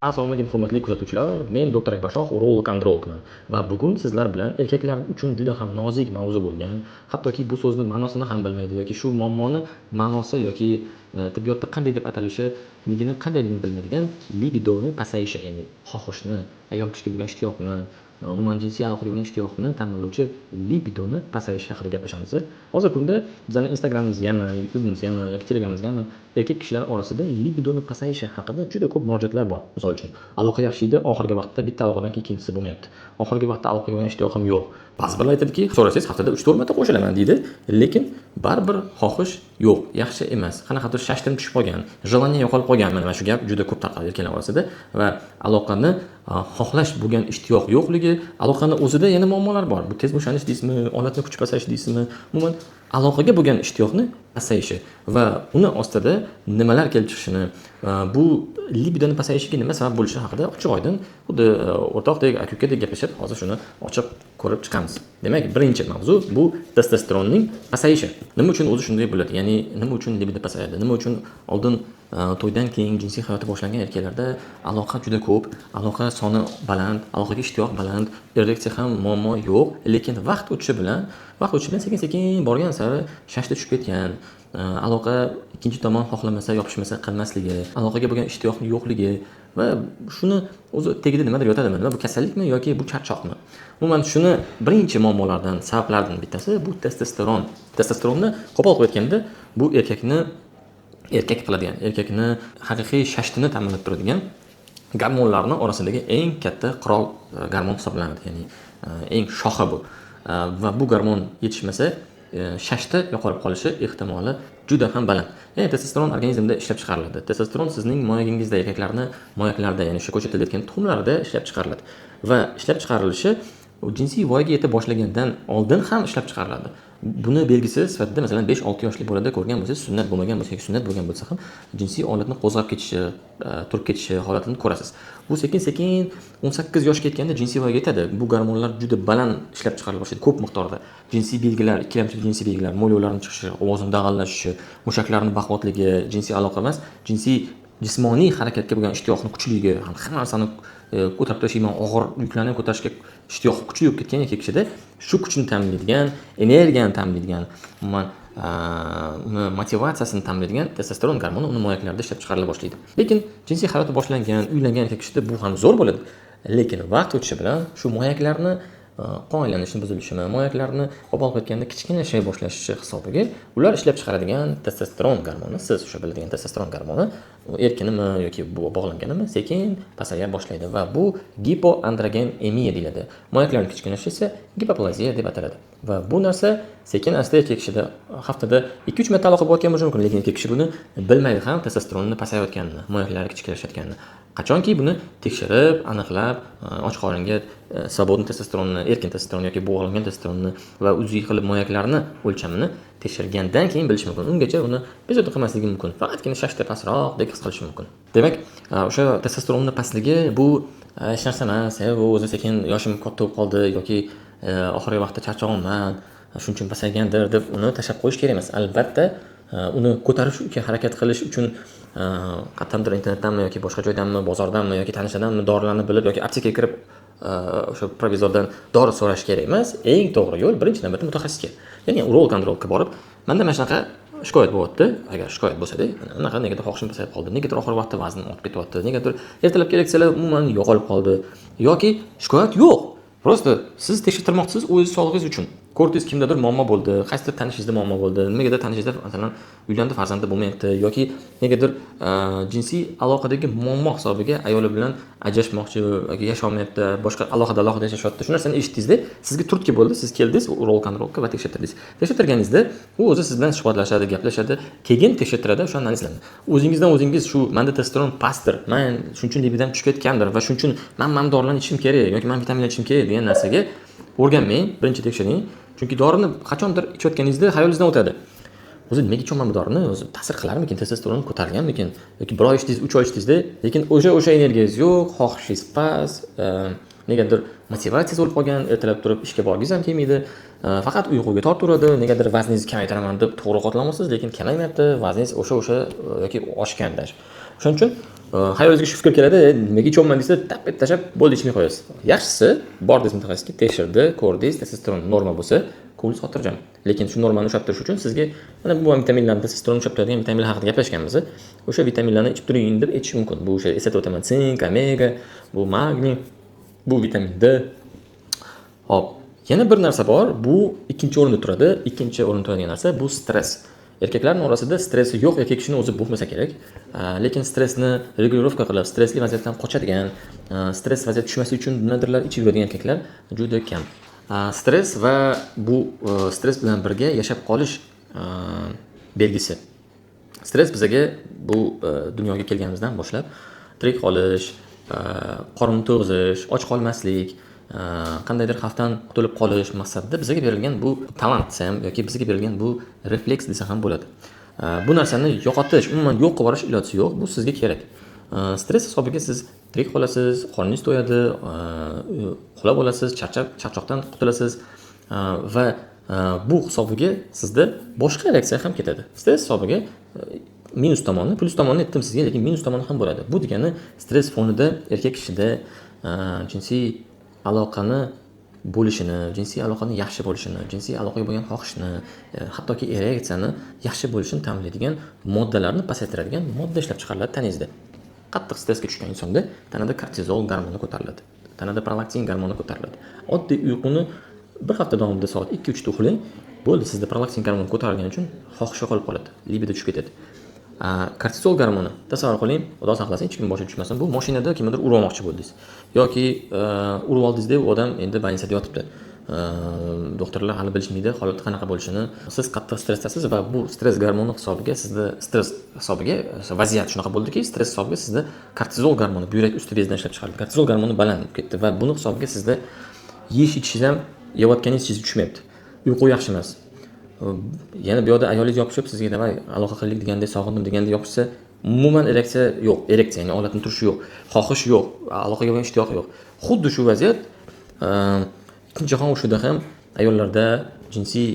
Assalomu alaykum, hurmatli kuzatuvchilar. Men doktor Akbarshoh, urolog andrologman va bugun sizlar bilan erkaklar uchun juda ham nozik mavzu bo'lgan, hattoki bu so'zni ma'nosini ham bilmaydi yoki shu muammoni ma'nosi yoki tibbiyotda qanday deb atalishiligini qandayligini bilmaydigan libidoni pasayishi, ya'ni xohishni, ayol kishiga bo'lgan ishtiyoqni, umuman jinsiy aloqaga bo'lgan ishtiyoqni ta'minlovchi libidoni pasayishi haqida gaplashamiz. Hozirgi kunda bizani Instagramimizgami, YouTube'imizgami yoki Telegramimizgami erkak kishilar orasida libidoni pasayishi haqida juda ko'p murojaatlar bor. Misol uchun, aloqa yaxshi edi, oxirgi vaqtda bitta aloqadan keyin ikkinchisi bo'lmayapti. Oxirgi vaqtda aloqaga bo'lgan ishtiyoqim yo'q. Ba'zi birlar aytadiki, so'rasangiz, haftada 3-4 marta qo'shilaman deydi, lekin baribir xohish yo'q, yaxshi emas. Qanaqadir shashtim tushib qolgan, желание yo'qolib qolgan. Mana shu gap juda ko'p tarqaladi erkaklar orasida va aloqani xohlash bo'lgan ishtiyoq yo'qligi, aloqani o'zida yana muammolar bor. Bu tez bo'shanish deysizmi, olatni kuchi pasayishi deysizmi, umuman aloqaga bo'lgan ishtiyoqni pasayishi va uni ostida nimalar kelib chiqishini, bu libidoni pasayishiga nima sabab bo'lishi haqida ochiq oydin, xuddi o'rtoqdek, aka ukadek gaplashib, hozir shuni ochiq ko'rib chiqamiz. Demak, birinchi mavzu bu testosteronning pasayishi. Nima uchun o'zi shunday bo'ladi? Ya'ni nima uchun libido pasayadi? Nima uchun oldin to'ydan keyin jinsiy hayoti boshlangan erkaklarda aloqa juda ko'p, aloqa soni baland, aloqaga ishtiyoq baland, ereksiya ham muammo yo'q, lekin vaqt o'tishi bilan sekin-sekin borgan sari shashti tushib ketgan, aloqa ikkinchi tomon xohlamasa, yopishmasa qilmasligi, aloqaga bo'lgan ishtiyoqni yo'qligi va shuni o'zi tagida nimadir yotadimi? Nima bu, kasallikmi yoki bu charchoqmi? Umuman shuni birinchi muammolardan, sabablardan bittasi bu testosteron. Testosteronni qo'pol qilib aytganda, bu erkakni erkak qiladigan, erkakni haqiqiy shashtini ta'minlab turadigan gormonlarni orasidagi eng katta qirol gormon hisoblanadi, ya'ni eng shohi bu. Va bu gormon yetishmasa, shashti yo'qolib qolishi ehtimoli juda ham baland. Ya'ni testosteron organizmda ishlab chiqariladi. Testosteron sizning moyagingizda, erkaklarni moyaklarida, ya'ni o'sha ko'cha tilida aytganda tuxumlarida ishlab chiqariladi. Va ishlab chiqarilishi u jinsiy voyaga yeta boshlagandan oldin ham ishlab chiqariladi. Buni belgisi sifatida, masalan, 5-6 yoshli bolada ko'rgan bo'lsangiz, sunnat bo'lmagan bo'lsa yoki sunnat bo'lgan bo'lsa ham jinsiy olatni qo'zg'ab ketishi, turib ketishi holatini ko'rasiz. Bu sekin-sekin 18 yoshga yetganda jinsiy voyaga yetadi. Bu gormonlar juda baland ishlab chiqarila boshlaydi, ko'p miqdorda. Jinsiy belgilar, ikkilamchi jinsiy belgilar, mo'ylovlarning chiqishi, ovozning dag'allashishi, mushaklarning baquvvatligi, jinsiy aloqa emas, jinsiy jismoniy harakatga bo'lgan ishtiyoqni kuchligi, hamma narsani ko'tarib tashlayman, og'ir yuklarni ko'tarishga ishtiyoq kuchli bo'lib ketgan erkak kishida shu kuchni ta'minlaydigan, energiyani ta'minlaydigan, umuman uni motivatsiyasini ta'minlaydigan testosteron gormoni uni moyaklarida ishlab chiqarila boshlaydi. Lekin jinsiy hayoti boshlangan, uylangan erkak kishida bu ham zo'r bo'ladi. Lekin vaqt o'tishi bilan shu moyaklarni qon aylanishini buzilishini, moyaklarni qo'pol qilib aytganda kichkinalasha boshlashi hisobiga ular ishlab chiqaradigan testosteron gormoni, siz o'sha biladigan testosteron gormoni erkinimi yoki bu bog'langanimi, sekin pasaya boshlaydi va bu gipoandrogen emiya deyiladi. Moyaklarning kichkinlashishi esa gipoplaziya deb ataladi. Va bu narsa sekin asta erkak kishida haftada 2-3 marta aloqa bo'layotgan bo'lishi mumkin, lekin erkak kishi buni bilmaydi ham, testosteronni pasayayotganini, moyaklari kichkinlashayotganini. Qachonki buni tekshirib, aniqlab, och qoringa свободный testosteronni, erkin testosteron yoki bug'langan testosteronni va UZI qilib moyaklarni o'lchamini tekshirgandan keyin bilish mumkin. Ungacha uni bezovta qilmasligi mumkin. Faqatgina shashta pastroqdek his qilishi mumkin. Demak, o'sha testosteronni pastligi bu hech narsa emas, bu o'zi sekin yoshim katta bo'lib qoldi yoki oxirgi vaqtda charchog'imman, shuning uchun pasaygandir deb uni tashlab qo'yish kerak emas. Albatta, uni ko'tarishga harakat qilish uchun qayerdandir, internetdanmi yoki boshqa joydanmi, bozordanmi yoki tanishlardanmi dorilarni bilib yoki aptekaga kirib o'sha provizordan dori so'rash kerak emas. Eng to'g'ri yo'l birinchi navbatda mutaxassisga, ya'ni urolog andrologga borib, manda mana shunaqa shikoyat bo'lyapti. Agar shikoyat bo'lsada, unaqa negadir xohishim pasayib qoldi, negadir oxirgi vaqtda vaznim ortib ketyapti, negadir ertalabki ereksiyalar umuman yo'qolib qoldi yoki shikoyat yo'q. Просто siz tekshirtirmoqchisiz o'zingiz sog'lig'ingiz uchun. Ko'rdingiz, kimdadir muammo bo'ldi, qaysidir tanishingizda muammo bo'ldi, nimagadir tanishingizda, masalan, uylandi, farzandi bo'lmayapti yoki negadir jinsiy aloqadagi muammo hisobiga ayoli bilan ajrashmoqchi yoki yasholmayapti, boshqa alohida alohida yashashyapti. Shu narsani eshitdingizda, sizga turtki bo'ldi, siz keldingiz urolog andrologga va tekshirtirdingiz. Tekshirtirganingizda u o'zi siz bilan suhbatlashadi, gaplashadi, keyin tekshirtiradi o'sha analizlarni. O'zingizdan o'zingiz shu manda testosteron pastdir, man shuning uchun libidom tushib ketgandir va shuning uchun man mana bu dorilarni ichishim kerak yoki man vitaminlar ichishim kerak degan narsaga o'rganmang, birinchi tekshiring. Chunki dorini qachondir ichayotganingizda xayolingizdan o'tadi. O'zi nimaga ichyapman bu dorini? O'zi ta'sir qilarmikin? Testosteron ko'tarilganmikin? Yoki bir oy ichdingiz, 3 oy ichdingizda, lekin o'sha energiyangiz yo'q, xohishingiz past, Negadir motivatsiyasiz bo'lib qolgan, ertalab turib ishga borgingiz ham kelmaydi, faqat uyquga tortaveradi, negadir vazningizni kamaytiraman deb to'g'ri ovqatlanmaysiz, lekin kamaymayapti, vazningiz o'sha yoki oshgan даже. Shuning uchun xayolingizga shu fikr keladi, nimaga ichyapman desa, tap etib tashlab bo'ldi, ichmay qo'yasiz. Yaxshisi, bordingiz mutaxassisga, tekshirdi, ko'rdingiz, testosteron norma bo'lsa, ko'nglingiz xotirjam. Lekin shu normani ushlab turish uchun sizga mana bu vitaminlarni, testosteron ushlab turadigan vitaminlar haqida gaplashganmiz. O'sha vitaminlarni ichib turing deb aytish mumkin. Bu o'sha eslatib o'taman, sink, omega, bu magniy, bu vitamin D. Xo'p, yana bir narsa bor, bu ikkinchi o'rinda turadi. Ikkinchi o'rinda turadigan narsa bu stress. Erkaklarning orasida stressi yo'q erkak kishini o'zi bo'lmasa kerak. Lekin stressni регулировка qilib, stressli vaziyatdan qochadigan, stress vaziyat tushmaslik uchun nimadirlar ichib yuradigan erkaklar juda kam. Stress va bu stress bilan birga yashab qolish belgisi. Stress bizaga bu dunyoga kelganimizdan boshlab tirik qolish, qorinni to'yg'izish, och qolmaslik, qandaydir xavfdan qutulib qolish maqsadida bizga berilgan bu talant desa ham yoki bizga berilgan bu refleks desa ham bo'ladi. Bu narsani yo'qotish, umuman yo'q qilib yuborish iloji yo'q, bu sizga kerak. Stress hisobiga siz tirik qolasiz, qorningiz to'yadi, uxlab olasiz, charchoqdan qutulasiz va bu hisobiga sizda boshqa reaksiya ham ketadi. Stress hisobiga minus tomoni, plyus tomonini aytdim sizga, lekin minus tomoni ham bo'ladi. Bu degani stress fonida erkak kishida jinsiy aloqani bo'lishini, jinsiy aloqani yaxshi bo'lishini, jinsiy aloqaga bo'lgan xohishni, hattoki ereksiyani yaxshi bo'lishini ta'minlaydigan moddalarni pasaytiradigan modda ishlab chiqariladi tanangizda. Qattiq stressga tushgan insonda tanada kortizol gormoni ko'tariladi. Tanada prolaktin gormoni ko'tariladi. Oddiy uyquni bir hafta davomida soat 2-3 da uxlang, bo'ldi, sizda prolaktin gormoni ko'tarilgani uchun xohish yo'qolib qoladi, libido tushib ketadi. Kortizol gormoni, tasavvur qiling, Xudo saqlasin, hech kim boshiga tushmasin, bu mashinada kimnidir urib olmoqchi bo'ldingiz yoki urib oldingizda u odam endi больница da yotibdi. Doktorlar hali bilishmaydi holati qanaqa bo'lishini. Siz qattiq stressdasiz va bu stress gormoni hisobiga sizda stress hisobiga vaziyat shunaqa bo'ldiki, stress hisobiga sizda kortizol gormoni buyrak usti bezidan ishlab chiqarildi. Kortizol gormoni baland bo'lib ketdi va buni hisobiga sizda yeyish ichishingiz ham, yeyotganingiz ichingiz tushmayapti. Uyqu yaxshi emas. Yana bu yoqda ayolingiz yopishib sizga давай aloqa qilaylik degandek, sog'indim degandek yopishsa, umuman ereksiya yo'q, ereksiya ya'ni olatni turishi yo'q, xohish yo'q, aloqaga bo'lgan ishtiyoq yo'q. Xuddi shu vaziyat Ikkinchi jahon urushida ham ayollarda jinsiy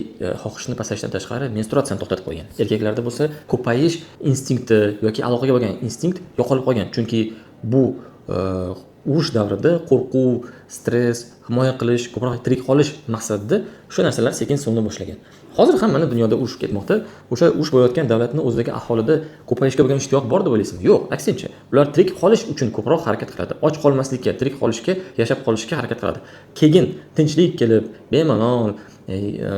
xohishni pasayishdan tashqari menstruatsiyani to'xtatib qo'ygan. Erkaklarda bo'lsa ko'payish instinkti yoki aloqaga bo'lgan instinkt yo'qolib qolgan. Chunki bu urush davrida qo'rquv, stress, himoya qilish, ko'proq tirik qolish maqsadida shu narsalar sekin so'na boshlagan. Hozir ham mana dunyoda urush ketmoqda. O'sha urush bo'layotgan davlatni o'zidagi aholida ko'payishga bo'lgan ishtiyoq bor deb o'ylaysizmi? Yo'q, aksincha. Ular tirik qolish uchun ko'proq harakat qiladi. Och qolmaslikka, tirik qolishga, yashab qolishga harakat qiladi. Keyin tinchlik kelib,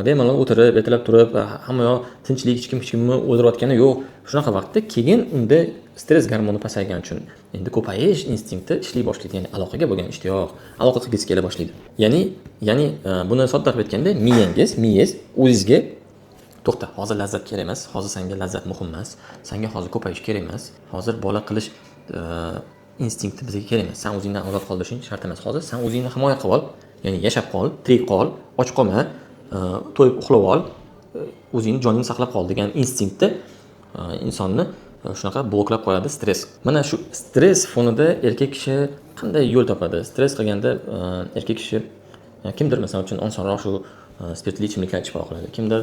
bemalol o'tirib, ertalab turib, hamma yoq tinchlik, hech kim hech kimni o'ldirayotgani yo'q. Shunaqa vaqtda keyin unda stress gormoni pasaygani uchun endi ko'payish instinkti ishlay boshlaydi, ya'ni aloqaga bo'lgan ishtiyoq, aloqa qilgisi kela boshlaydi. Ya'ni buni sodda qilib aytganda, miyangiz o'zingizga to'xta, hozir lazzat kerak emas, hozir senga lazzat muhim emas, senga hozir ko'payish kerak emas, hozir bola qilish instinkti bizga kerak emas. Sen o'zingdan avlod qoldirishing shart emas. Hozir sen o'zingni himoya qilib ol, ya'ni yashab qol, tirik qol, och qolma, to'yib uxlab ol, o'zingni joningni saqlab qol degan instinktni insonni shunaqa bloklab qo'yadi stress. Mana shu stress fonida erkak kishi qanday yo'l topadi? Stress qilganda erkak kishi kimdir masalan uchun osonroq shu spirtli ichimliklar ichib qoladi. Kimdir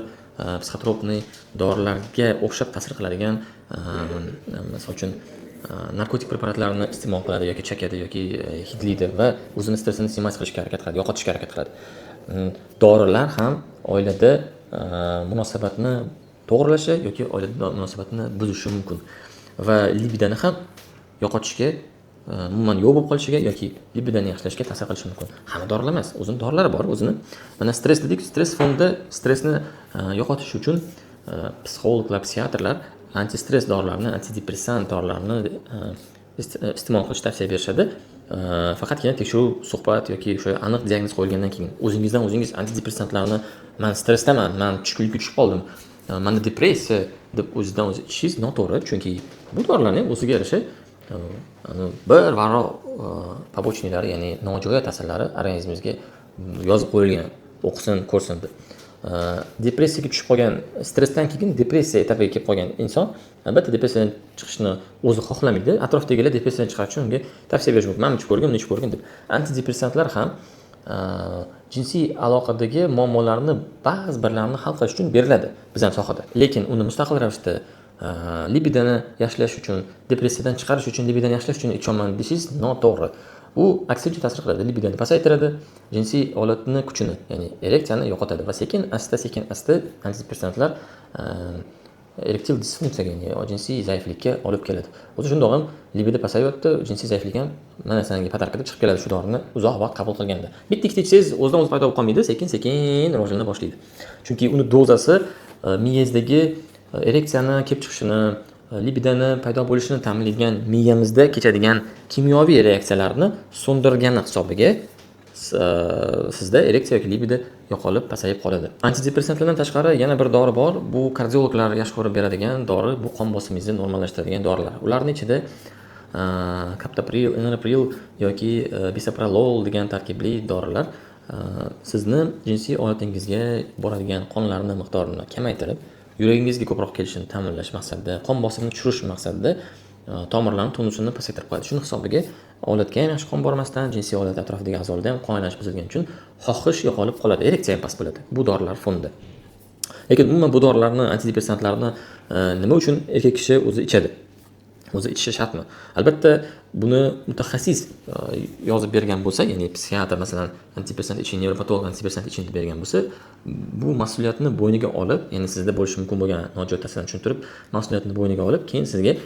психотропный dorilarga o'xshab ta'sir qiladigan, misol uchun narkotik preparatlarni iste'mol qiladi yoki chekadi yoki hidlaydi va o'zini stressini снимать qilishga harakat qiladi, yo'qotishga harakat qiladi. Dorilar ham oilada munosabatni to'g'rilashi yoki oilada munosabatni buzishi mumkin va libidoni ham yo'qotishga, umuman yo'q bo'lib qolishiga yoki libidoni yaxshilashga ta'sir qilishi mumkin. Hamma dorilar emas, o'zini dorilari bor o'zini. Mana stress dedik, stress fonida stressni yo'qotish uchun psixologlar, psixiatrlar antistress dorilarni, antidepressant dorilarni iste'mol qilish tavsiya berishadi. Faqatgina tekshiruv, suhbat yoki o'sha aniq diagnoz qo'yilgandan keyin o'zingizdan o'zingiz antidepressantlarni man stressdaman, man tushkunlikka tushib qoldim, manda depressiya deb o'zidan o'zi ichishingiz noto'g'ri, chunki bu dorilarning o'ziga yarasha bir varroq побочный lari, ya'ni nojo'ya ta'sirlari organizmimizga yozib qo'yilgan, o'qisin, ko'rsin deb. Depressiyaga tushib qolgan, stressdan keyin depressiya etapiga kelib qolgan inson albatta depressiyadan chiqishni o'zi xohlamaydi. Atrofdagilar depressiyadan chiqarish uchun unga tavsiya berishi mumkin. Mana ichib ko'rgin, buni ichib ko'rgin deb. Antidepressantlar ham jinsiy aloqadagi muammolarni ba'zi birlarini hal qilish uchun beriladi bizning sohada. Lekin uni mustaqil ravishda libidoni yaxshilash uchun, depressiyadan chiqarish uchun, libidoni yaxshilash uchun ichaman deyishingiz noto'g'ri. U aksincha ta'sir qiladi, libidoni pasaytiradi, jinsiy olatni kuchini, ya'ni ereksiyani yo'qotadi va sekin asta, sekin asta antidepressantlar erektil disfunksiyaga, ya'ni jinsiy zaiflikka olib keladi. O'zi shundoq ham libido pasayapti, jinsiy zaiflik ham mana senga подарка deb chiqib keladi shu dorini uzoq vaqt qabul qilganda. Bitta ikkita ichsangiz o'zidan o'zi paydo bo'lib qolmaydi, sekin sekin rivojlana boshlaydi. Chunki uni dozasi miyangizdagi ereksiyani kelib chiqishini, libidoni paydo bo'lishini ta'minlaydigan miyamizda kechadigan kimyoviy reaksiyalarni so'ndirgani hisobiga sizda ereksiya yoki libido yo'qolib, pasayib qoladi. Antidepressantlardan tashqari yana bir dori bor. Bu kardiologlar yaxshi ko'rib beradigan dori, bu qon bosimingizni normallashtiradigan dorilar. Ularning ichida kaptopril, enalapril yoki bisoprolol degan tarkibli dorilar sizni jinsiy olatingizga boradigan qonlarni miqdorini kamaytirib, yuragingizga ko'proq kelishini ta'minlash maqsadida, qon bosimini tushirish maqsadida tomirlarni tonusini pasaytirib qo'yadi. Shuni hisobiga olatga ham yaxshi qon bormasdan, jinsiy olat atrofidagi a'zolarda ham qon aylanish buzilgani uchun xohish yo'qolib qoladi, ereksiya ham past bo'ladi bu dorilar fonida. Lekin umuman bu dorilarni, antidepressantlarni nima uchun erkak kishi o'zi ichadi? O'zi ichishi shartmi? Albatta buni mutaxassis yozib bergan bo'lsa, ya'ni psixiatr masalan antidepressant iching, nevropatolog antidepressant iching deb bergan bo'lsa, bu mas'uliyatni bo'yniga olib, ya'ni sizda bo'lishi mumkin bo'lgan nojo'ya ta'sirlarni tushuntirib, mas'uliyatni bo'yniga olib, keyin sizga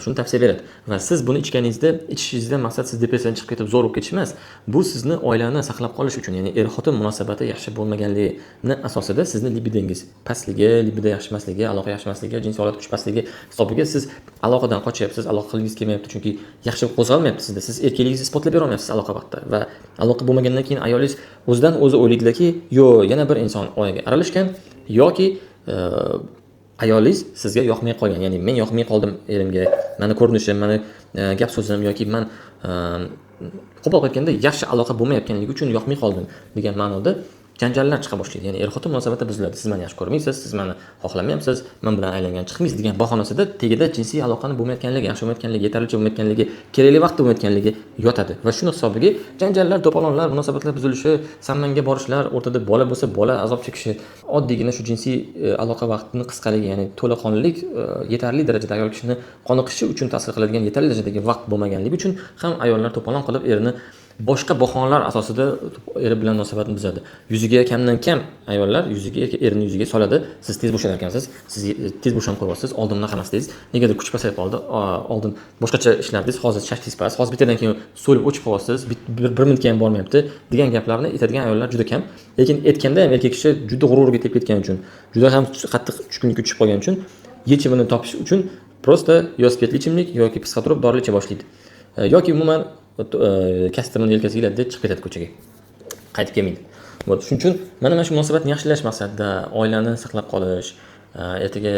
shuni tavsiya beradi. Va siz buni ichganingizda, ichishingizdan maqsad siz depressiyadan chiqib ketib zo'r bo'lib ketish emas. Bu sizni oilani saqlab qolish uchun, ya'ni er-xotin munosabati yaxshi bo'lmaganligini asosida sizni libidongiz pastligi, libido yaxshi emasligi, aloqa yaxshi emasligi, jinsiy holat kuch pastligi hisobiga siz aloqadan qochyapsiz, aloqa qilgingiz kelmayapti, chunki yaxshi qo'zg'almayapti sizda. Siz erkakligingizni isbotlab bera olmayapsiz aloqa vaqtida va aloqa bo'lmagandan keyin ayolingiz o'zidan o'zi o'ylaydilarki, yo, yana bir inson oilaga aralashgan yoki ayolingiz sizga yoqmay qolgan, ya'ni men yoqmay qoldim erimga, mani ko'rinishim, mani gap so'zim yoki man qo'pol qilib aytganda yaxshi aloqa bo'lmayotganligi uchun yoqmay qoldim degan ma'noda janjallar chiqa boshlaydi. Ya'ni er-xotin munosabati buziladi. Siz meni yaxshi ko'rmaysiz, siz meni xohlamayapsiz, men bilan aylangan chiqmaysiz degan bahonasida tagida jinsiy aloqani bo'lmayotganligi, yaxshi bo'lmayotganligi, yetarlicha bo'lmayotganligi, kerakli vaqtda bo'lmayotganligi yotadi. Va shuni hisobiga janjallar, to'polonlar, munosabatlar buzilishi, sammanga borishlar, o'rtada bola bo'lsa bola azob chekishi, oddiygina shu jinsiy aloqa vaqtini qisqaligi, ya'ni to'laqonlilik yetarli darajada ayol kishini qoniqishi uchun ta'sir qiladigan yetarli darajadagi vaqt bo'lmaganligi uchun ham ayollar to'polon qilib erini boshqa bahonalar asosida eri bilan munosabatni buzadi. Yuziga kamdan kam ayollar yuziga erini yuziga soladi. Siz tez bo'shanar ekansiz, siz tez bo'shanib qo'yapsiz, oldin bunaqa emas dedingiz. Negadir kuch pasayib qoldi. Oldin boshqacha ishlardingiz, hozir shashtingiz past, hozir bittadan keyin so'lib o'chib qolyapsiz, bir minutga ham bormayapti degan gaplarni aytadigan ayollar juda kam. Lekin aytganda ham erkak kishi juda g'ururga tegib ketgani uchun, juda ham qattiq tushkunlikka tushib qolgani uchun yechimini topish uchun просто yo spirtli ichimlik yoki psixotrop dorilar icha boshlaydi. Yoki umuman kostyumini yelkasiga iladi, chiqib ketadi ko'chaga. Qaytib kelmaydi. Вот shuning uchun mana shu munosabatni yaxshilash maqsadida, oilani saqlab qolish, ertaga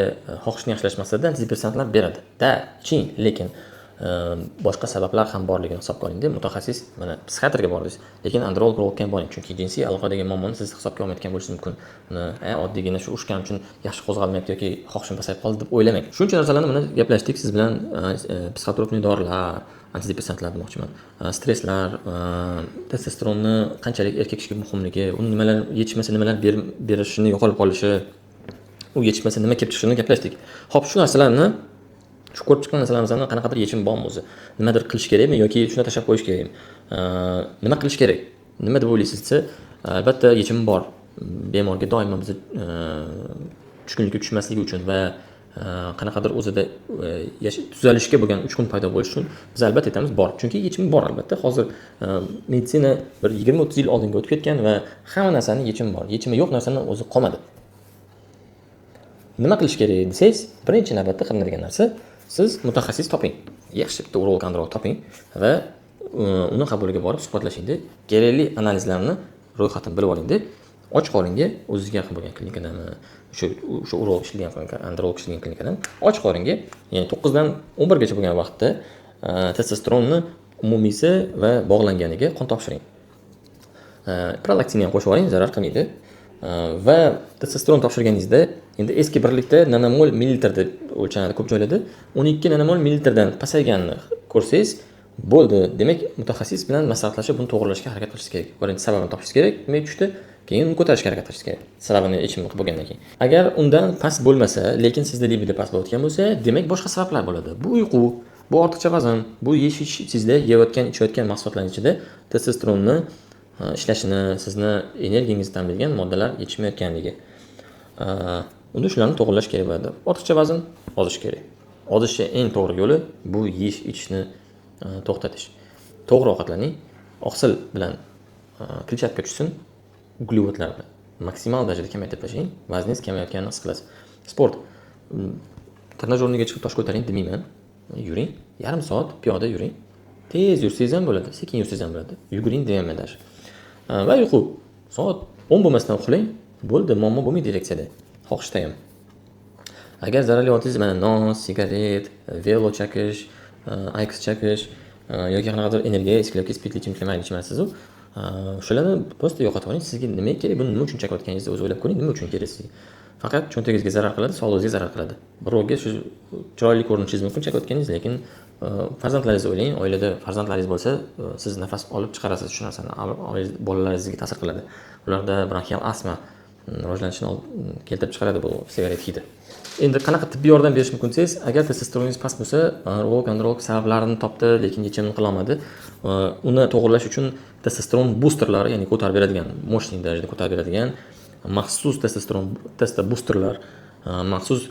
xohishni yaxshilash maqsadida antidepressantlar beradi. Da, iching, lekin boshqa sabablar ham borligini hisobga olingda. Mutaxassis, mana psixiatrga bordingiz, lekin androlog, urologga ham boring, chunki jinsiy aloqadagi muammoni siz hisobga olmayotgan bo'lishingiz mumkin. Uni oddiygina shu urushgan uchun yaxshi qo'zg'almayapti yoki xohishim pasayib qoldi deb o'ylamang. Shuncha narsalarni mana gaplashdik siz bilan, psixotropniy dorilar, antidepressantlar demoqchiman. Stresslar, testosteronni qanchalik erkak kishiga muhimligi, uni nimalar yetishmasa nimalar berishini yo'qolib qolishi, u yetishmasa nima kelib chiqishini gaplashdik. Xo'p, shu narsalarni, shu ko'rib chiqqan narsalarimizni qanaqadir yechim bormi o'zi? Nimadir qilish kerakmi yoki shuni tashlab qo'yish kerakmi? Nima qilish kerak? Nima deb o'ylaysiz desa, albatta yechim bor. Bemorga doimo biz tushkunlikka tushmasligi uchun va qanaqadir o'zida tuzalishga bo'lgan uchqun paydo bo'lishi uchun biz albatta aytamiz bor. Chunki yechimi bor albatta. Hozir meditsina bir 20-30 yil oldinga o'tib ketgan va hamma narsaning yechimi bor. Yechimi yo'q narsani o'zi qolmadi. Nima qilish kerak desangiz, birinchi navbatda qilinadigan narsa, siz mutaxassis toping. Yaxshi bitta urolog, androlog toping va uni qabuliga borib suhbatlashingda kerakli analizlarni ro'yxatini bilib olingda. Och qoringa o'zizga yaqin bo'lgan klinikadami, o'sha urolog ishlagan klinika, androlog ishlagan klinikadan och qoringa, ya'ni 9 dan 11 gacha bo'lgan vaqtda testosteronni umumiysi va bog'langaniga qon topshiring. Prolaktinni ham qo'shib yuboring, zarar qilmaydi. Va testosteron topshirganingizda, endi eski birlikda nanomol millilitr deb o'lchanadi ko'p joylarda, 12 nanomol millilitrdan pasayganini ko'rsangiz bo'ldi. Demak, mutaxassis bilan maslahatlashib, buni to'g'rilashga harakat qilishingiz kerak. Birinchi sababini topishingiz kerak, nimaga tushdi, keyin uni ko'tarishga harakat qilishingiz kerak. Sababini yechim qilib bo'lgandan keyin. Agar undan past bo'lmasa, lekin sizda libido past bo'layotgan bo'lsa, demak, boshqa sabablar bo'ladi. Bu uyqu, bu ortiqcha vazn, bu yeyish ichishingizda, yeyotgan, ichayotgan mahsulotlarning ichida testosteronni ishlashini, sizni energiyangizni ta'minlaydigan moddalar yetishmayotganligi. Unda shularni to'g'irlash kerak bo'ladi. Ortiqcha vazn, ozish kerak. Ozishni eng to'g'ri yo'li bu yeyish ichishni to'xtatish. To'g'ri ovqatlaning, oqsil bilan kletchatka tushsin, uglevodlarni maksimal darajada kamaytirib tashlang, vazningiz kamayotganini his qilasiz. Sport. Тренажёрный ga chiqib tosh ko'taring demayman. Yuring, yarim soat piyoda yuring. Tez yursangiz ham bo'ladi, sekin yursangiz ham bo'ladi. Yuguring demayman даже. Va uyqu. Soat 10 bo'lmasdan uxlang, bo'ldi, muammo bo'lmaydi ereksiyada. Xohishda ham. Agar zararli odatingiz mana nos, sigaret, velo chakish, IQOS chakish yoki qanaqadir energetik yoki spirtli ichimliklar, mayli, ichmaysiz-u, shularni просто yo'qotib yuboring. Sizga nima kerak, buni nima uchun chekayotganingizni o'zi o'ylab ko'ring, nima uchun kerak sizga? Faqat cho'ntagingizga zarar qiladi, sog'lig'ingizga zarar qiladi. Birovga shu chiroyli ko'rinishingiz mumkin chekayotganingiz, lekin farzandlaringizni o'ylang, oilada farzandlaringiz bo'lsa, siz nafas olib chiqarasiz shu narsani, bolalaringizga ta'sir qiladi. Ularda bronxial astma rivojlanishini keltirib chiqaradi bu sigaret hidi. Endi qanaqa tibbiy yordam berish mumkin desangiz, agar testosteroningiz past bo'lsa, urolog, androlog sabablarini topdi, lekin yechimini qilolmadi. Uni to'g'irlash uchun testosteron boosterlari, ya'ni ko'tarib beradigan, мощный darajada ko'tarib beradigan maxsus testosteron testo boosterlar, maxsus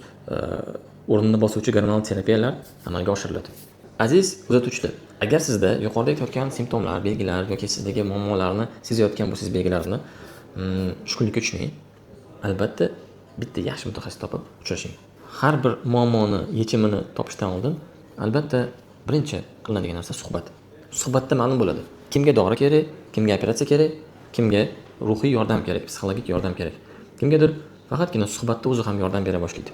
o'rnini bosuvchi gormonal terapiyalar amalga oshiriladi. Aziz kuzatuvchilar, agar sizda yuqorida aytayotgan simptomlar, belgilar yoki sizdagi muammolarni sezayotgan bo'lsangiz belgilarini, tushkunlikka tushmang. Albatta, bitta yaxshi mutaxassis topib uchrashing. Har bir muammoni yechimini topishdan oldin albatta birinchi qilinadigan narsa suhbat. Suhbatda ma'lum bo'ladi. Kimga dori kerak, kimga operatsiya kerak, kimga ruhiy yordam kerak, psixologik yordam kerak. Kimgadir faqatgina suhbatda o'zi ham yordam bera boshlaydi.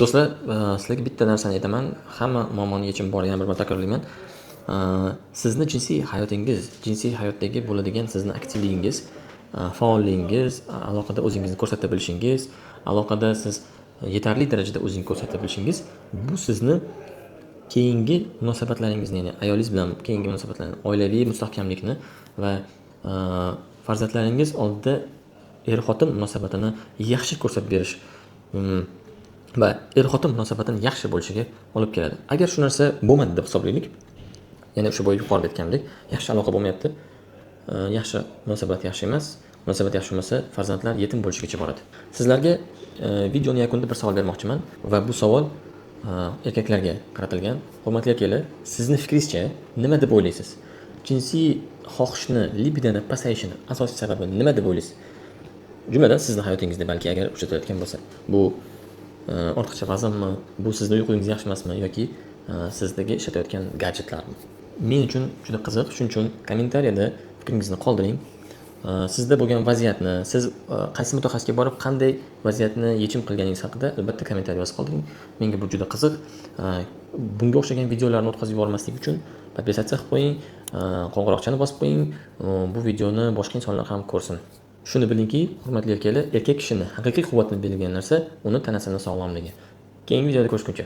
Do'stlar, sizlarga bitta narsani aytaman, hamma muammoni yechimi bor, yana bir marta takrorlayman. Sizni jinsiy hayotingiz, jinsiy hayotdagi bo'ladigan sizni aktivligingiz, faolligingiz, aloqada o'zingizni ko'rsata bilishingiz, aloqada siz yetarli darajada o'zingizni ko'rsata bilishingiz, bu sizni keyingi munosabatlaringizni, ya'ni ayolingiz bilan keyingi munosabatlarni, oilaviy mustahkamlikni va farzandlaringiz oldida er-xotin munosabatini yaxshi ko'rsatib berish va er-xotin munosabatini yaxshi bo'lishiga olib keladi. Agar shu narsa bo'lmadi deb hisoblaylik, ya'ni o'sha boya yuqorida aytgandek, yaxshi aloqa bo'lmayapti, yaxshi munosabat yaxshi emas, munosabat yaxshi bo'lmasa, farzandlar yetim bo'lishigacha boradi. Sizlarga videoni yakunida bir savol bermoqchiman va bu savol erkaklarga qaratilgan. Hurmatli erkaklar, sizni fikringizcha nima deb o'ylaysiz? Jinsiy xohishni, libidoni pasayishini asosiy sababi nima deb o'ylaysiz? Jumladan, sizni hayotingizda balki agar uchratayotgan bo'lsa, bu ortiqcha vaznmi, bu sizni uyqungiz yaxshi emasmi yoki sizdagi ishlatayotgan gadjetlarmi? Men uchun juda qiziq, shuning uchun kommentariyada fikringizni qoldiring. Sizda bo'lgan vaziyatni, siz qaysi mutaxassisga borib qanday vaziyatni yechim qilganingiz haqida albatta kommentariy yozib qoldiring. Menga bu juda qiziq. Bunga o'xshagan videolarni o'tkazib yubormaslik uchun подписаться qilib qo'ying, qo'ng'iroqchani bosib qo'ying. Bu videoni boshqa insonlar ham ko'rsin. Shuni bilingki, hurmatli erkaklar, erkak kishini haqiqiy quvvatini belgilagan narsa uni tanasini sog'lomligi. Keyingi videoda ko'rishguncha.